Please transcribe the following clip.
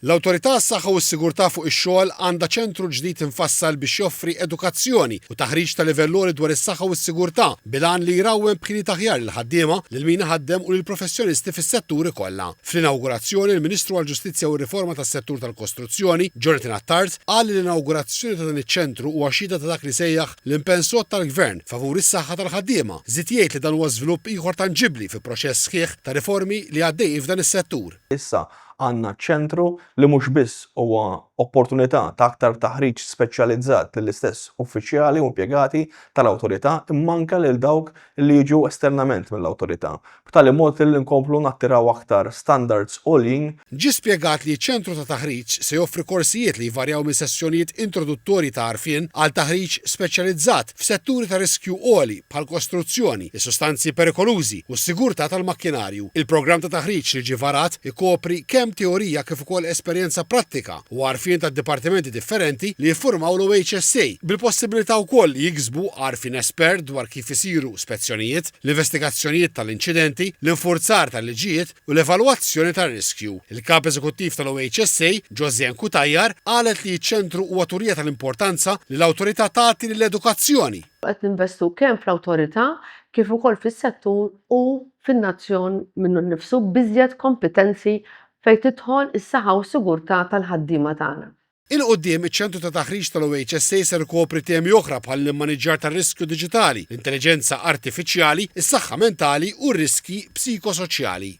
L-Awtorità għas-Saħħa u s-Sigurtà fuq ix-Xogħol għandha ċentru ġdid imfassal biex joffri edukazzjoni u taħriġ ta' livell għoli dwar is-saħħa u s-sigurtà bil-għan li jrawwem b'ħiliet aħjar lill-ħaddiema, lil min iħaddem u lill-professjonisti fis-setturi kollha. Fl-inawgurazzjoni, il-Ministru għall-Ġustizzja u r-Riforma tas-Settur tal-Kostruzzjoni, Jonathan Attard, qal li l-inawgurazzjoni ta' dan iċ-ċentru huwa xhieda ta' dak li sejjaħ l-impenn sod tal-Gvern favur is-saħħa tal-ħaddiema. Żied jgħid li dan huwa żvilupp ieħor tanġibbli fi proċess sħiħ ta' riformi li għaddejjin f'dan is-settur. Issa għandna ċentru li mhux biss huwa opportunità ta' aktar taħriġ speċjalizzat lill-istess uffiċjali u impjegati tal-Awtorità imma anke lil dawk li jiġu esternament mill-Awtorità, b'tali mod li nkomplu nattiraw aktar standards għoljin. Ġie spjegat li ċ-ċentru ta' taħriġ se joffri korsijiet li jvarjaw minn sessjonijiet introduttorji ta' għarfien għal taħriġ speċjalizzat f'setturi ta' riskju għoli bħall-kostruzzjoni, is-sustanzi perikolużi u s-sigurtà tal-makkinarju. Il-programm ta' taħriġ li ġie varat ikopri kemm teorija kif ukoll esperjenza prattika u għarfien tad-dipartimenti differenti li jiffurmaw l-OHSA, bil-possibilità wkoll li jiksbu għarfien espert dwar kif isiru spezzjonijiet, l-investigazzjonijiet tal-inċidenti, l-infurzar tal-liġijiet u l-evalwazzjoni tar-riskju. Il-Kap Eżekuttiv tal-OHSA, Josianne Cutajar, qalet li ċ-ċentru huwa turija tal-importanza li l-awtorità tagħti lill-edukazzjoni. Qed ninvestu kemm fl-awtorità kif ukoll fis-settur u fin-nazzjon minnu nnifsu b'iżjed kompetenzi fejn tidħol is-saħħa u s-sigurtà tal-ħaddiema tagħna. Il quddiem, iċ-Ċentru ta' Taħriġ tal-OHSA ser ikopri temi oħra bħall-immaniġġjar tar-riskju diġitali, l-intelliġenza artifiċjali, is-saħħa mentali u r-riskji psikosoċjali.